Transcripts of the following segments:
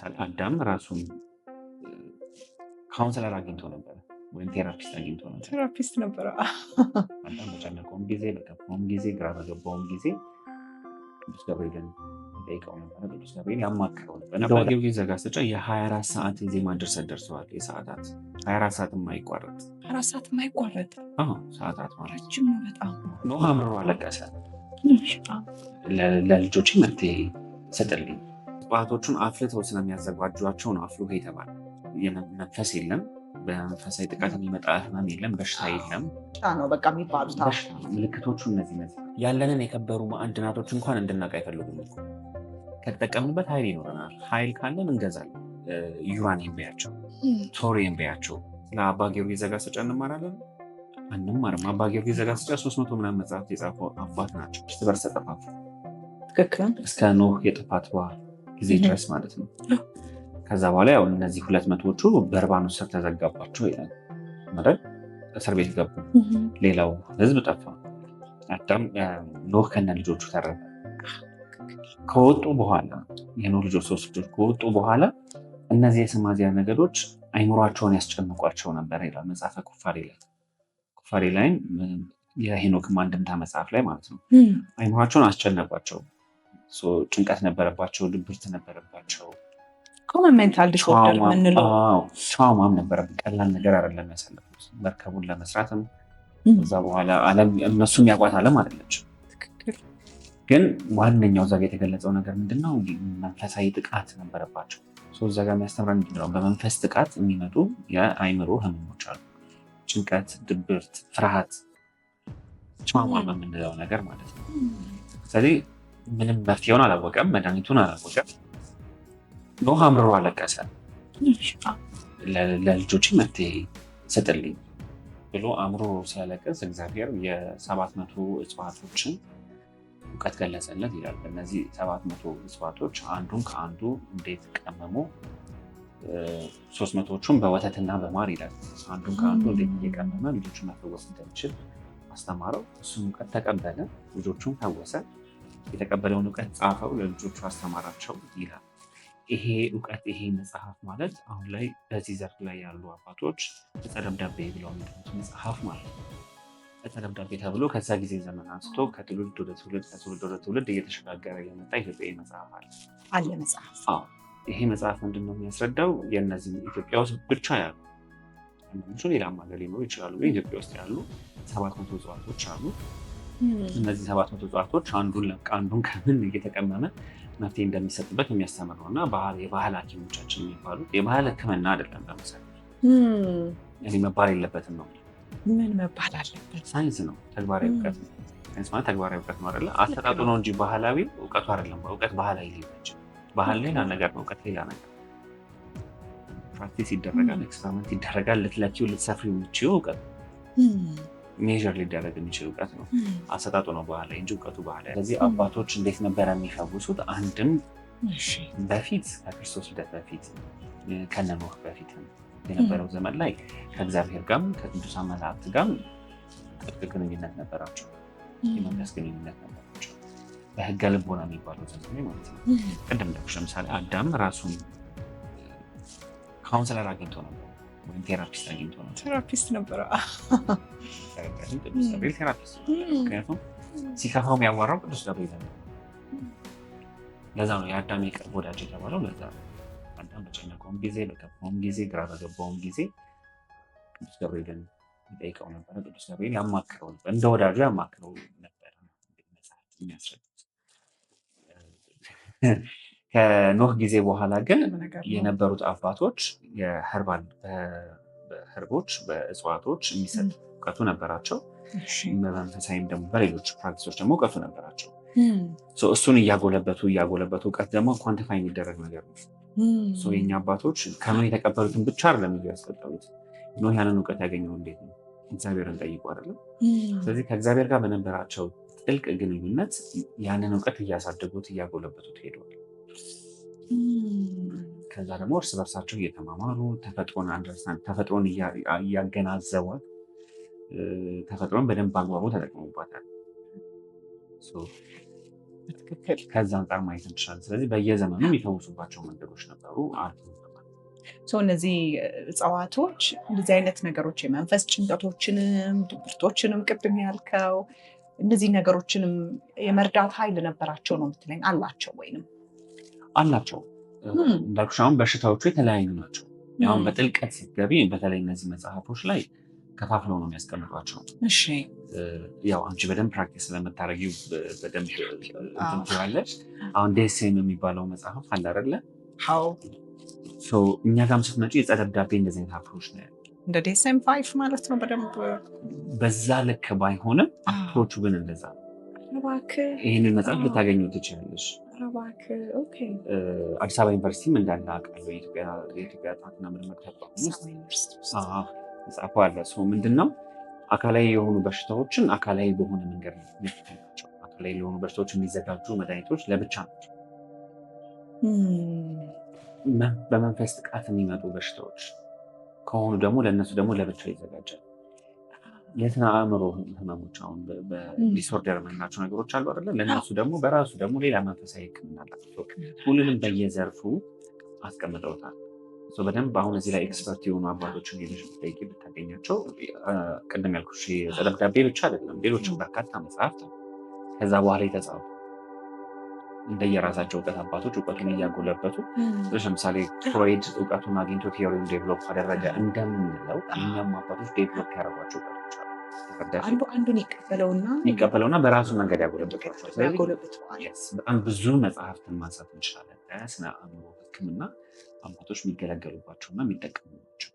አዳም ራሱን counselor አግኝቶ ነበረ ወይም therapist አግኝቶ ነበር። Therapist ነበረ። አዳም በጨነቀውም ጊዜ፣ በከፋውም ጊዜ፣ ግራ በገባውም ጊዜ ቅዱስ ገብርኤልን ይጠይቀው ነበረ። ቅዱስ ገብርኤል ያማክረው ነበር። አባ ጊዮርጊስ ዘጋስጫ የ24 ሰዓት የዜማ ድርሰት ደርሰዋል። የሰዓታት 24 ሰዓት የማይቋረጥ። 4 ሰዓት የማይቋረጥ? አዎ፣ ሰዓታት ማለት ረጅም ነው በጣም። ኖህ አምርሮ አለቀሰ። ለልጆቼ መፍትሄ ስጥልኝ። እጽዋቶቹን አፍልተው ስለሚያዘጋጇቸው ነው አፍልሆ የተባለ። መንፈስ የለም፣ በመንፈሳዊ ጥቃት የሚመጣ ህመም የለም፣ በሽታ የለም። ነው በቃ የሚባሉት። በሽታ ነው። ምልክቶቹ እነዚህ እነዚህ ያለንን የከበሩ ማዕድናቶች እንኳን እንድናውቅ አይፈልጉም እኮ። ከተጠቀምንበት ኃይል ይኖረናል። ኃይል ካለን እንገዛለን። ዩራኒየም ቢያቸው፣ ቶሪየም ቢያቸው። ስለ አባ ጊዮርጊስ ዘጋስጫ እንማራለን? አንማርም። አባ ጊዮርጊስ ዘጋስጫ 300 ምናምን መጽሐፍት የጻፉ አባት ናቸው። እርስ በርስ ተጠፋፉ። እስከ ኖህ የጥፋት ውሃ ጊዜ ድረስ ማለት ነው። ከዛ በኋላ ያው እነዚህ 200ዎቹ በርባኖስ ስር ተዘጋባቸው ይላል አይደል? እስር ቤት ገቡ። ሌላው ህዝብ ጠፋ። አዳም ኖህ ከነ ልጆቹ ተረፈ። ከወጡ በኋላ የኖህ ልጆች ሶስት ልጆች ከወጡ በኋላ እነዚህ የሰማዚያ ነገዶች አይምሯቸውን ያስጨንቋቸው ነበር ይላል መጽሐፈ ኩፋሌ ላይ። ኩፋሌ ላይም የሄኖክም አንድምታ መጽሐፍ ላይ ማለት ነው። አይምሯቸውን አስጨነቋቸው። ጭንቀት ነበረባቸው፣ ድብርት ነበረባቸው። Common mental disorder የምንለው። Trauma ም ነበረ። ቀላል ነገር አይደለም ያሳለፉት። መርከቡን ለመስራትም ከዛ በኋላ ዓለም እነሱ የሚያውቋት ዓለም አይደለችም። ግን ዋነኛው እዛ ጋ የተገለጸው ነገር ምንድነው? መንፈሳዊ ጥቃት ነበረባቸው። እዛ ጋ የሚያስተምረን ምንድነው? በመንፈስ ጥቃት የሚመጡ የአይምሮ ህመሞች አሉ። ጭንቀት፣ ድብርት፣ ፍርሃት፣ trauma በምንለው ነገር ማለት ነው። ስለዚህ ምንም መፍትሄውን አላወቀም፣ መድኃኒቱን አላወቀም። ኖህ አምርሮ አለቀሰ። ለልጆቼ መፍትሄ ስጥልኝ ብሎ አምርሮ ሲያለቅስ እግዚአብሔር የ700 እጽዋቶችን እውቀት ገለጸለት ይላል። በእነዚህ 700 እጽዋቶች አንዱን ከአንዱ እንዴት ቀመሞ 300ዎቹን በወተትና በማር ይላል። አንዱን ከአንዱ እንዴት እየቀመመ ልጆቹን መፈወስ እንደሚችል አስተማረው። እሱን እውቀት ተቀበለ፣ ልጆቹን ፈወሰ። የተቀበለውን እውቀት ጻፈው፣ ለልጆቹ አስተማራቸው ይላል። ይሄ እውቀት ይሄ መጽሐፍ ማለት አሁን ላይ በዚህ ዘርፍ ላይ ያሉ አባቶች ዕፀ ደብዳቤ ብለው የሚጠሩት መጽሐፍ ማለት ነው። ዕፀ ደብዳቤ ተብሎ ከዛ ጊዜ ዘመን አንስቶ ከትውልድ ወደ ትውልድ፣ ከትውልድ ወደ ትውልድ እየተሸጋገረ የመጣ ኢትዮጵያዊ መጽሐፍ አለ። አለ መጽሐፍ። አዎ። ይሄ መጽሐፍ ምንድን ነው የሚያስረዳው? የእነዚህ ኢትዮጵያ ውስጥ ብቻ ያሉ፣ አንዳንዶቹ ሌላም ሀገር ሊኖሩ ይችላሉ፣ ግን ኢትዮጵያ ውስጥ ያሉ 700 እጽዋቶች አሉ። እነዚህ 700 እጽዋቶች አንዱን አንዱን ከምን እየተቀመመ መፍትሄ እንደሚሰጥበት የሚያስተምር ነው። እና የባህል ሐኪሞቻችን የሚባሉት የባህል ሕክምና አይደለም። በመሰረቱ እኔ መባል የለበትም ነው። ምን መባል አለበት? ሳይንስ ነው፣ ተግባራዊ እውቀት ነው። ሳይንስ ማለት ተግባራዊ እውቀት ነው አይደለ? አሰጣጡ ነው እንጂ ባህላዊ እውቀቱ አይደለም። እውቀት ባህላዊ ሊሆን ይችላል። ባህል ሌላ ነገር ነው፣ እውቀት ሌላ ነገር። Practice ይደረጋል፣ experiment ይደረጋል። ልትለኪው ልትሰፍሪው የምትችይው እውቀት ነው። Measure ሊደረግ የሚችል እውቀት ነው። አሰጣጡ ነው ባህላዊ እንጂ እውቀቱ ባህላዊ። ስለዚህ አባቶች እንዴት ነበረ የሚፈውሱት? አንድም በፊት ከክርስቶስ ልደት በፊት ከነኖህ በፊት የነበረው ዘመን ላይ ከእግዚአብሔር ጋርም ከቅዱሳን መላእክት ጋርም ጥብቅ ግንኙነት ነበራቸው። የመንፈስ ግንኙነት ነበራቸው። በህገ ልቦና የሚባለው ዘመን ላይ ማለት ነው። ቅድም እንዳልኩሽ ለምሳሌ አዳም ራሱን counselor አግኝቶ ነበር ወይም therapist አግኝቶ ነበር። Therapist ነበረ። ቅዱስ ገብርኤል therapist ነበር። ምክንያቱም ሲከፋው የሚያዋራው ቅዱስ ገብርኤል ነው። ለዛ ነው የአዳም የቅርብ ወዳጅ የተባለው። ለዛ ነው አዳም በጨነቀውም ጊዜ፣ በከፋውም ጊዜ፣ ግራ በገባውም ጊዜ ቅዱስ ገብርኤልን ይጠይቀው ነበረ። ቅዱስ ገብርኤል ያማክረው ነበር፣ እንደ ወዳጁ ያማክረው ነበር። መጽሐፍት የሚያስረዱት ከኖህ ጊዜ በኋላ ግን የነበሩት አባቶች የ herbal በ herb ኦች በእጽዋቶች የሚሰጥ እውቀቱ ነበራቸው። በመንፈሳዊም ደግሞ በሌሎች practice ኦች ደግሞ እውቀቱ ነበራቸው። እሱን እያጎለበቱ እያጎለበቱ፣ እውቀት ደግሞ quantify የሚደረግ ነገር ነው። የኛ አባቶች ከኖህ የተቀበሉትን ብቻ አይደለም ይዘው ያስቀጠሉት። ኖህ ያንን እውቀት ያገኘው እንዴት ነው? እግዚአብሔርን ጠይቆ አይደለም? ስለዚህ ከእግዚአብሔር ጋር በነበራቸው ጥልቅ ግንኙነት ያንን እውቀት እያሳደጉት እያጎለበቱት ሄደዋል። ከዛ ደግሞ እርስ በርሳቸው እየተማማሩ ተፈጥሮን understand ተፈጥሮን እያገናዘቧት ተፈጥሮን በደንብ አግባቡ ተጠቅመውባታል። በትክክል። ከዛ አንጻር ማየት እንችላለን። ስለዚህ በየዘመኑ የሚፈውሱባቸው መንገዶች ነበሩ አሉ። So እነዚህ እጽዋቶች እንደዚህ አይነት ነገሮች የመንፈስ ጭንቀቶችንም ድብርቶችንም ቅድም ያልከው እነዚህ ነገሮችንም የመርዳት ኃይል ነበራቸው ነው የምትለኝ? አላቸው ወይንም? አላቸው። እንዳልኩሽ አሁን በሽታዎቹ የተለያዩ ናቸው። አሁን በጥልቀት ስትገቢ በተለይ እነዚህ መጽሐፎች ላይ ከፋፍለው ነው የሚያስቀምጧቸው። ያው አንቺ በደንብ practice ስለምታደርጊው በደንብ እንትን ትያለሽ። አሁን DSM የሚባለው መጽሐፍ አለ አይደለ? አዎ። So እኛ ጋርም ስትመጪ የዕፀ ደብዳቤ እንደዚህ አይነት approach ነው ያለው። እንደ DSM-5 ማለት ነው በደንብ። በዛ ልክ ባይሆንም approach ኡ ግን እንደዛ ነው። እባክህ። ይህንን መጽሐፍ ልታገኙ ትችላለሽ። ኧረ እባክህ፣ okay። አዲስ አበባ ዩኒቨርሲቲም እንዳለ አውቃለሁ። የኢትዮጵያ ጥናትና ምርምር ተቋም ውስጥ ዩኒቨርሲቲ ውስጥ መጽሐፉ አለ። So ምንድን ነው፣ አካላዊ የሆኑ በሽታዎችን አካላዊ በሆነ መንገድ ነው የሚያክማቸው። አካላዊ ለሆኑ በሽታዎች የሚዘጋጁ መድኃኒቶች ለብቻ ናቸው። በመንፈስ ጥቃት የሚመጡ በሽታዎች ከሆኑ ደግሞ ለእነሱ ደግሞ ለብቻ ይዘጋጃል። የስነ አእምሮ ህመሞች አሁን በ disorder የምንላቸው ነገሮች አሉ አይደለ? ለእነሱ ደግሞ በራሱ ደግሞ ሌላ መንፈሳዊ ሕክምና አላቸው። ሁሉንም በየዘርፉ አስቀምጠውታል። So በደንብ አሁን እዚህ ላይ expert የሆኑ አባቶችን ሄደሽ ብትጠይቂ ብታገኛቸው፣ ቅድም ያልኩሽ የዕፀ ደብዳቤ ብቻ አይደለም፣ ሌሎችም በርካታ መጽሐፍት አሉ። ከዛ በኋላ የተጻፉ እንደየራሳቸው እውቀት አባቶች እውቀቱን እያጎለበቱ፣ ለምሳሌ ፍሮይድ እውቀቱን አግኝቶ theory ውን develop አደረገ እንደምንለው እኛም አባቶች develop ያደረጓቸው እውቀቶች አሉ። ተረዳሽ? አንዱ አንዱን ይቀበለውና ይቀበለውና በራሱ መንገድ ያጎለብቷቸዋል። ስለዚህ ያጎለብተዋል። Yes፣ በጣም ብዙ መጽሐፍትን ማንሳት እንችላለን። ለስነ አእምሮ ሕክምና አባቶች የሚገለገሉባቸው እና የሚጠቀሙባቸው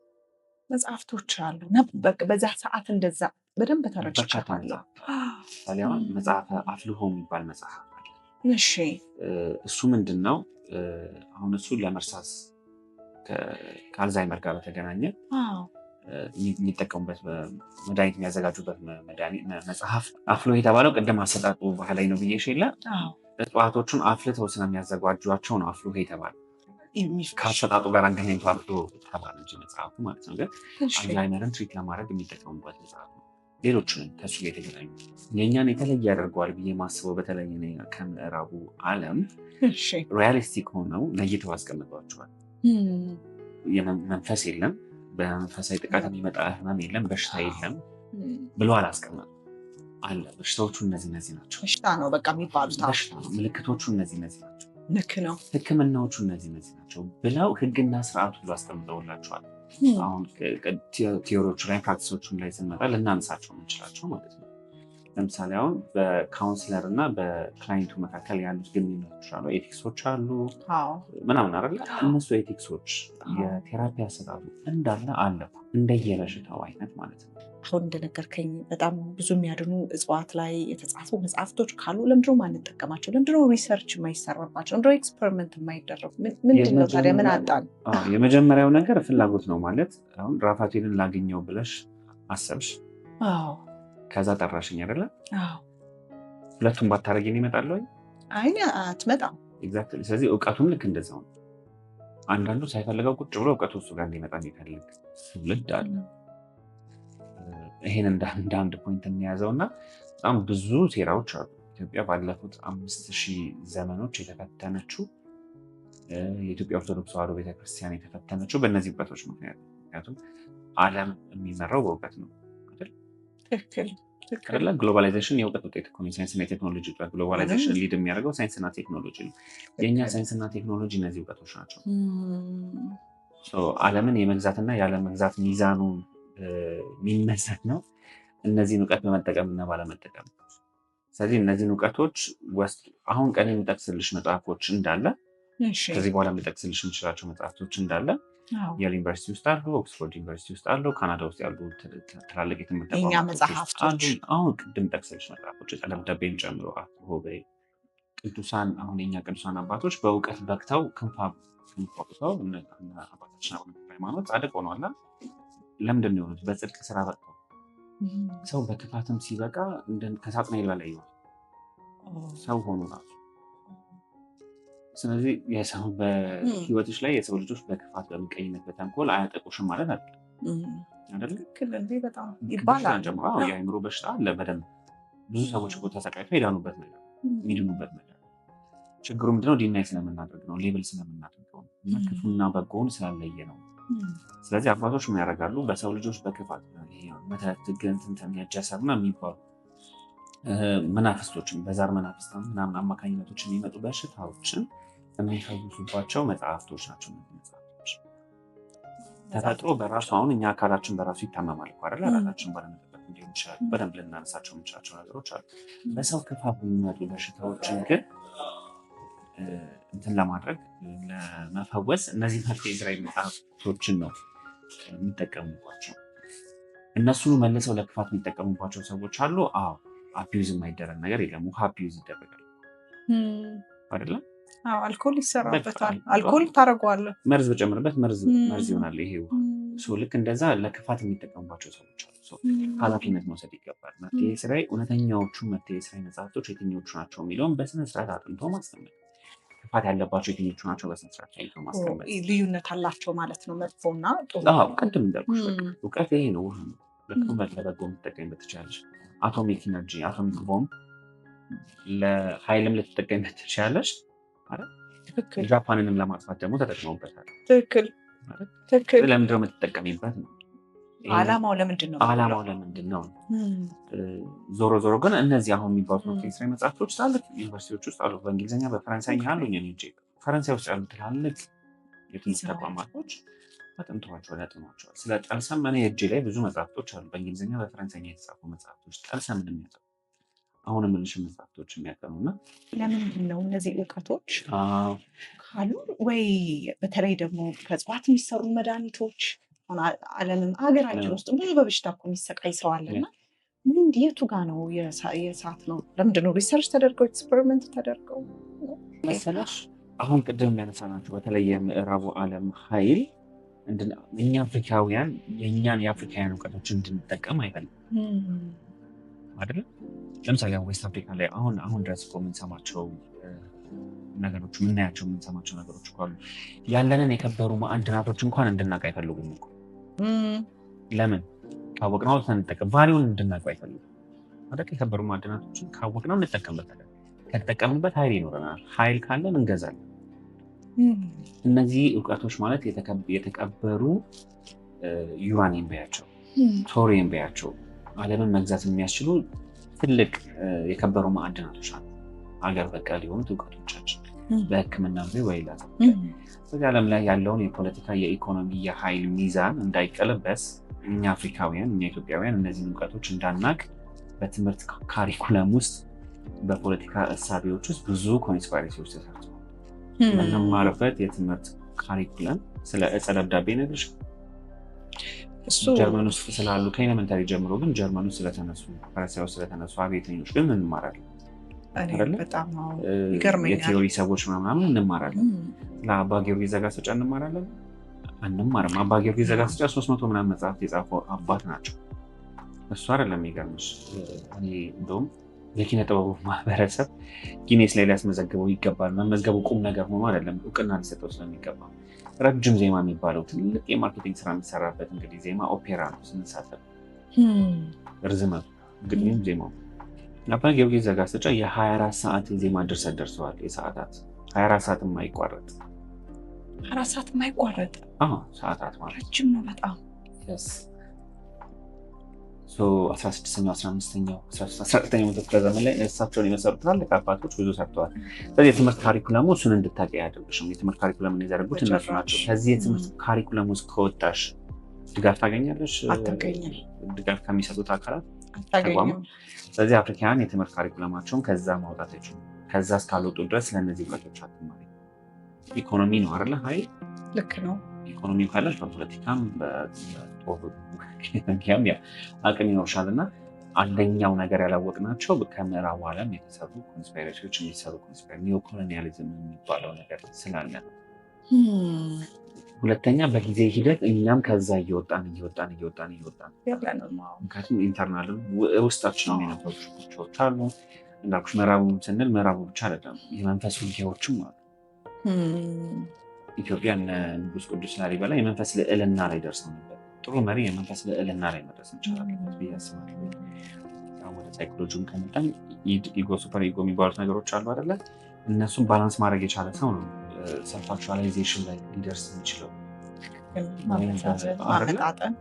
መጽሐፍቶች አሉ። በቃ በዛ ሰዓት እንደዛ በደንብ በርካታ ተረድቻለሁ። መጽሐፍት አሉ። ለምሳሌ አሁን መጽሐፈ አፍልሆ የሚባል መጽሐፍ አለ። እሱ ምንድን ነው? አሁን እሱ ለመርሳት ከአልዛይመር ጋር በተገናኘ የሚጠቀሙበት መድኃኒት የሚያዘጋጁበት መጽሐፍ። አፍልሆ የተባለው ቅድም አሰጣጡ ባህላዊ ነው ብዬሽ የለ? እጽዋቶቹን አፍልተው ስለሚያዘጋጇቸው ነው አፍልሆ የተባለው። ከአሰጣጡ ጋር አገናኝቶ አፍልሆ ተባለ እንጂ መጽሐፉ ማለት ነው። ግን አልዛይመርን treat ለማድረግ የሚጠቀሙበት መጽሐፍ ነው። ሌሎችንም ከእሱ ጋር የተገናኙ የእኛን የተለየ ያደርገዋል ብዬ ማስበው በተለይ እኔ ከምዕራቡ ዓለም realistic ሆነው ለይተው አስቀምጠዋቸዋል። መንፈስ የለም፣ በመንፈሳዊ ጥቃት የሚመጣ ህመም የለም፣ በሽታ የለም ብሎ አላስቀመጡም። አለ፣ በሽታዎቹ እነዚህ እነዚህ ናቸው። በሽታ ነው በቃ የሚባሉት። በሽታ ነው፣ ምልክቶቹ እነዚህ እነዚህ ናቸው፣ ልክ ነው። ሕክምናዎቹ እነዚህ እነዚህ ናቸው ብለው ህግና ስርዓቱ ሁሉ አስቀምጠውላቸዋል። አሁን theory ዎቹ ላይ practice ኦቹም ላይ ስንመጣ ልናነሳቸው የምንችላቸው ማለት ነው። ለምሳሌ አሁን በ counselor እና በ client ኡ መካከል ያሉት ግንኙነቶች አሉ፣ ethics ኦች አሉ ምናምን አይደለ? እነሱ ethics ኦች፣ የ therapy አሰጣጡ እንዳለ አለ እንደየበሽታው አይነት ማለት ነው። አሁን እንደነገርከኝ በጣም ብዙ የሚያድኑ እጽዋት ላይ የተጻፉ መጽሐፍቶች ካሉ ለምንድነው የማንጠቀማቸው? ለምንድነው research የማይሰራባቸው? ለምንድነው experiment የማይደረጉ? ምንድን ነው ታዲያ? ምን አጣን? አዎ፣ የመጀመሪያው ነገር ፍላጎት ነው። ማለት አሁን ራፋቴልን ላገኘው ብለሽ አሰብሽ፣ ከዛ ጠራሽኝ አይደለ? አዎ። ሁለቱም ባታረጊ እኔ እመጣለሁ ወይ? አይ፣ አትመጣም። Exactly። ስለዚህ እውቀቱም ልክ እንደዛው ነው። አንዳንዱ ሳይፈልገው ቁጭ ብሎ እውቀቱ እሱ ጋር እንዲመጣ የሚፈልግ ትውልድ አለ። ይሄን እንደ አንድ point እንያዘው እና በጣም ብዙ ሴራዎች አሉ። ኢትዮጵያ ባለፉት 5000 ዘመኖች የተፈተነችው፣ የኢትዮጵያ ኦርቶዶክስ ተዋሕዶ ቤተክርስቲያን የተፈተነችው በእነዚህ እውቀቶች ምክንያት ነው። ምክንያቱም ዓለም የሚመራው በእውቀት ነው አይደል? ትክክል። አይደለ? Globalization የእውቀት ውጤት እኮ ነው። ሳይንስና የቴክኖሎጂ ውጤት። Globalization lead የሚያደርገው ሳይንስና ቴክኖሎጂ ነው። የእኛ ሳይንስና ቴክኖሎጂ እነዚህ እውቀቶች ናቸው። So ዓለምን የመግዛትና ያለመግዛት ሚዛኑ የሚመዘን ነው እነዚህን እውቀት በመጠቀም እና ባለመጠቀም። ስለዚህ እነዚህን እውቀቶች ወስድ አሁን ቀን የምጠቅስልሽ መጽሐፎች እንዳለ ከዚህ በኋላ የምጠቅስልሽ የምችላቸው መጽሐፍቶች እንዳለ የል ዩኒቨርሲቲ ውስጥ አሉ፣ ኦክስፎርድ ዩኒቨርሲቲ ውስጥ አሉ፣ ካናዳ ውስጥ ያሉ ትላልቅ የትምህርት የእኛ ተቋማቶች ውስጥ መጽሐፍቶች። አሉ። አሁን ቅድም ጠቅስልሽ መጽሐፎች ዕፀ ደብዳቤን ጨምሮ አፍልሆ በይ ቅዱሳን፣ አሁን የኛ ቅዱሳን አባቶች በእውቀት በቅተው ክንፍ አውጥተው እነ አባታችን አቡነ ተክለ ሃይማኖት ጻድቅ ሆነዋል። ለምንድን ነው የሆኑት? በጽድቅ ስራ በቅተው። ሰው በክፋትም ሲበቃ ከሳጥናኤል በላይ ይሆናል ሰው ሆኖ ራሱ። ስለዚህ የሰው በህይወትሽ ላይ የሰው ልጆች በክፋት፣ በምቀኝነት፣ በተንኮል አያጠቁሽም ማለት አይደለም አይደለ? ትክክል እንዴ፣ በጣም ከበሽታን ይባላል። ጨምሮ አዎ፣ የአእምሮ በሽታ አለ በደንብ ብዙ ሰዎች እኮ ተሰቃይተው የዳኑበት ነገር የሚድኑበት ነገር። ችግሩ ምንድነው? Deny ስለምናደርግ ነው፣ label ስለምናደርገው ነው እና ክፉና በጎውን ስላለየ ነው። ስለዚህ አባቶች ምን ያደርጋሉ? በሰው ልጆች በክፋት መተት፣ ግንትንትን ያጃሰርና የሚባሉ መናፍስቶችን በዛር መናፍስት ምናምን አማካኝነቶች የሚመጡ በሽታዎችን የሚፈውሱባቸው መጽሐፍቶች ናቸው። መጽሐፍቶች ተፈጥሮ በራሱ አሁን እኛ አካላችን በራሱ ይታመማል እኮ አይደለ? ራሳችን ባለመጠበቅ ሊሆን ይችላል። በደንብ ልናነሳቸው የምንችላቸው ነገሮች አሉ። በሰው ክፋት የሚመጡ በሽታዎችን ግን እንትን ለማድረግ ለመፈወስ እነዚህ መፍትሄ ስራ መጽሐፍቶችን ነው የሚጠቀሙባቸው። እነሱን መልሰው ለክፋት የሚጠቀሙባቸው ሰዎች አሉ። አዎ፣ abuse የማይደረግ ነገር የለም። ውሃ abuse ይደረጋል አይደለም? አልኮል ይሰራበታል። አልኮል ታደርገዋለህ። መርዝ በጨምርበት መርዝ ይሆናል ይሄ ውሃ። ልክ እንደዛ ለክፋት የሚጠቀሙባቸው ሰዎች አሉ። ኃላፊነት መውሰድ ይገባል። መፍትሄ ስራይ እውነተኛዎቹ መፍትሄ ስራይ መጽሐፍቶች የትኞቹ ናቸው የሚለውን በስነስርዓት አጥንቶ ማስቀመጥ፣ ክፋት ያለባቸው የትኞቹ ናቸው በስነስርዓት ለይቶ ማስቀመጥ። ልዩነት አላቸው ማለት ነው፣ መጥፎና ጥሩ። ቅድም እንዳልኩሽ እውቀት ይሄ ነው፣ ውሃ ነው። ለበጎ የምትጠቀሚበት ትችላለሽ። Atomic energy፣ atomic bomb ለኃይልም ልትጠቀሚበት ትችላለሽ። ጃፓንንም ለማጥፋት ደግሞ ተጠቅመውበታል። ትክክል ትክክል። ለምንድነው የምትጠቀሚበት ነው አላማው ለምንድን ነው? አላማው ለምንድን ነው? ዞሮ ዞሮ ግን እነዚህ አሁን የሚባሉት መፍትሄ ስራ መጽሐፍቶች ትላልቅ ዩኒቨርሲቲዎች ውስጥ አሉ። በእንግሊዝኛ በፈረንሳይኛ አሉ። ፈረንሳይ ውስጥ ያሉ ትላልቅ የትምህርት ተቋማቶች አጥንተዋቸዋል፣ ያጥኗቸዋል። ስለ ጠልሰም እኔ እጄ ላይ ብዙ መጽሐፍቶች አሉ፣ በእንግሊዝኛ በፈረንሳይኛ የተጻፉ መጽሐፍቶች ጠልሰምን የሚያጠኑ አሁን የምልሽ መጽሐፍቶች የሚያጠኑ እና ለምንድን ነው እነዚህ እውቀቶች ካሉ ወይ በተለይ ደግሞ ከእጽዋት የሚሰሩ መድኃኒቶች ዓለምም ሀገራችን ውስጥ ብዙ በበሽታ እኮ የሚሰቃይ ሰው አለና ምን የቱ ጋ ነው የሳት ነው? ለምንድን ነው research ተደርገው experiment ተደርገው መሰለሽ? አሁን ቅድም የሚያነሳ ናቸው በተለይ የምዕራቡ ዓለም ኃይል እኛ አፍሪካውያን የእኛን የአፍሪካውያን እውቀቶች እንድንጠቀም አይፈልግም አይደለም። ለምሳሌ አሁን West Africa ላይ አሁን አሁን ድረስ እኮ የምንሰማቸው ነገሮች የምናያቸው የምንሰማቸው ነገሮች እኮ አሉ። ያለንን የከበሩ ማዕድናቶች እንኳን እንድናውቅ አይፈልጉም እኮ። ለምን ካወቅነው እንጠቀም፣ value ውን እንድናውቀው አይፈልጉም አይደል? የከበሩ ማዕድናቶችን ካወቅነው እንጠቀምበታለን። ከተጠቀምንበት ኃይል ይኖረናል። ኃይል ካለን እንገዛለን። እነዚህ እውቀቶች ማለት የተቀበሩ ዩራኒየም በያቸው፣ ቶሪየም በያቸው ዓለምን መግዛት የሚያስችሉ ትልቅ የከበሩ ማዕድናቶች ናቸው። ሀገር በቀል የሆኑት እውቀቶቻችን በሕክምና ወይ ሌላ በዚህ ዓለም ላይ ያለውን የፖለቲካ፣ የኢኮኖሚ፣ የኃይል ሚዛን እንዳይቀለበስ እኛ አፍሪካውያን፣ እኛ ኢትዮጵያውያን እነዚህን እውቀቶች እንዳናቅ በትምህርት curriculum ውስጥ በፖለቲካ እሳቤዎች ውስጥ ብዙ conspiracy ዎች ተሰርተዋል። የምንማርበት የትምህርት curriculum ስለ ዕፀ ደብዳቤ ይነግርሻል። ጀርመን ውስጥ ስላሉ ከ elementary ጀምሮ ግን ጀርመን ውስጥ ስለተነሱ ፈረንሳይ ውስጥ ስለተነሱ አብዮተኞች ግን እንማራለን። በጣም ይገርመኛል። የ theory ሰዎች ምናምን እንማራለን። ስለ አባ ጊዮርጊስ ዘጋስጫ እንማራለን አንማርም። አባ ጊዮርጊስ ዘጋስጫ 300 ምናምን መጽሐፍት የጻፉ አባት ናቸው። እሱ አይደለም የሚገርምሽ። እኔ እንደውም የኪነ ጥበቡ ማህበረሰብ ጊኔስ ላይ ሊያስመዘግበው ይገባል። መመዝገቡ ቁም ነገር ሆኖ አይደለም እውቅና ሊሰጠው ስለሚገባ ረጅም ዜማ የሚባለው ትልቅ የ marketing ስራ የሚሰራበት እንግዲህ ዜማ ኦፔራ ነው። ስንሳተፍ ርዝመቱ ግጥሙም ዜማው አባ ጊዮርጊስ ዘጋስጫ የ24 ሰዓት የዜማ ድርሰት ደርሰዋል። የሰዓታት 24 ሰዓት የማይቋረጥ 24 ሰዓት የማይቋረጥ ሰዓታት ማለት ረጅም ነው በጣም። 16ኛው 15ኛው 19ኛው መቶ ክፍለ ዘመን ላይ እሳቸውን የመሰሉ ትላልቅ አባቶች ብዙ ሰርተዋል። ስለዚህ የትምህርት curriculum ኡ እሱን እንድታውቂ አያደርግሽም። የትምህርት curriculum ን የዘረጉት እነሱ ናቸው። ከዚህ የትምህርት curriculum ውስጥ ከወጣሽ ድጋፍ ታገኛለሽ? አታገኝም። ድጋፍ ከሚሰጡት አካላት አታገኝም። ስለዚህ አፍሪካውያን የትምህርት curriculum ኣቸውን ከዛ ማውጣት አይችሉም። ከዛ እስካልወጡ ድረስ ለእነዚህ እውቀቶች አትማሪ። ኢኮኖሚ ነው አይደለ? ሀይል ልክ ነው። ኢኮኖሚው ካለሽ በፖለቲካም በጦር አቅም ይኖርሻል። እና አንደኛው ነገር ያላወቅናቸው ከምዕራቡ ዓለም የተሰሩ conspiracy ዎች የሚሰሩ neocolonialism የሚባለው ነገር ስላለ ነው። ሁለተኛ በጊዜ ሂደት እኛም ከዛ እየወጣን እየወጣን እየወጣን እየወጣን፣ ምክንያቱም internal ውስጣችን የነበሩ ሽኩቻዎች አሉ። እንዳልኩሽ ምዕራቡ ስንል ምዕራቡ ብቻ አይደለም፣ የመንፈስ ውጊያዎችም አሉ። ኢትዮጵያ ንጉስ ቅዱስ ላሊበላ የመንፈስ ልዕልና ላይ ደርሰው ነበር። ጥሩ መሪ የመንፈስ ልዕልና ላይ መድረስ እንችላለን ብዬ አስባለሁ። ወደ ሳይኮሎጂም ከመጣን id፣ ego፣ super ego የሚባሉት ነገሮች አሉ አይደለ? እነሱን balance ማድረግ የቻለ ሰው ነው self actualization ላይ ሊደርስ የሚችለው። ማመጣጠን።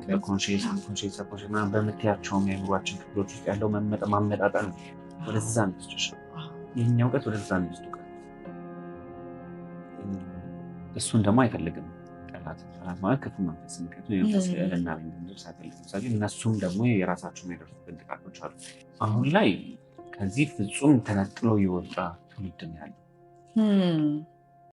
በ conscious፣ unconscious፣ subconscious ምናምን በምትያቸውም የአእምሯችን ክፍሎች ውስጥ ያለው ማመጣጠን ወደዛ የሚወስድሽ፣ የኛ እውቀት ወደዛ የሚወስድ እውቀት። እሱን ደግሞ አይፈልግም ጠላት። ጠላት ማለት ክፉ መንፈስ፣ ምክንያቱም የመንፈስ ልዕልና ላይ እንድንደርስ አይፈልግም። ስለዚህ እነሱም ደግሞ የራሳቸው የሚያደርሱብን ጥቃቶች አሉ። አሁን ላይ ከዚህ ፍጹም ተነጥሎ የወጣ ትውልድ ነው ያለው።